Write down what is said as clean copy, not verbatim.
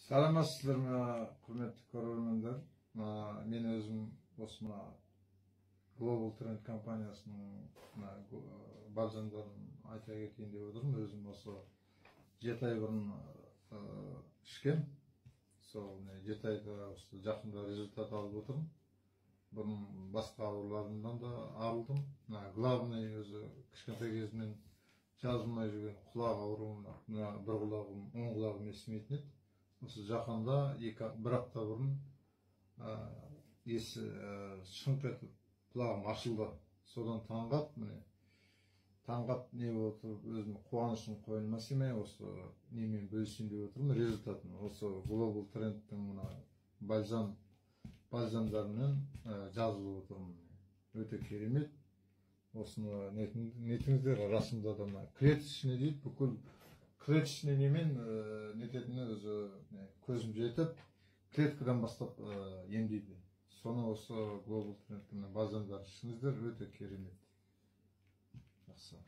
Саламатсыздар ма, құрметті көрермендер! Мына мен өзім осы мына Global Trend компаниясының мына бальзамдарын айта кетейін деп отырмын. Өзім осы 7 ай бұрын ішкем. Сол міне, 7 айда осы жақында результат алып отырмын. Бұрын басқа ауруларымдан да арылдым. Мына главный өзі кішкентай кезімнен жазылмай жүрген құлақ ауруы, мына бір құлағым, оң құлағым естімейтін еді. Осы жақында бір апта бұрын есі шыңқ етіп құлағым ашылды. Содан таңғап, міне, таңғап не болып отырып, өзім қуанышым қойныма сыймай, осы немен бөлісейін деп отырмын, результатын. Осы Global Trendтің мына бальзамдарымен жазылып отырмын. Өте керемет, осыны нетіңіздер. Расында да мына клеточный дейді, бүкіл клеточный немен нететіні өзі көзім жетіп, клеткадан бастап емдейді. Соны осы Global Trendтің бальзамдарын ішіңіздер, өте керемет, жақсы.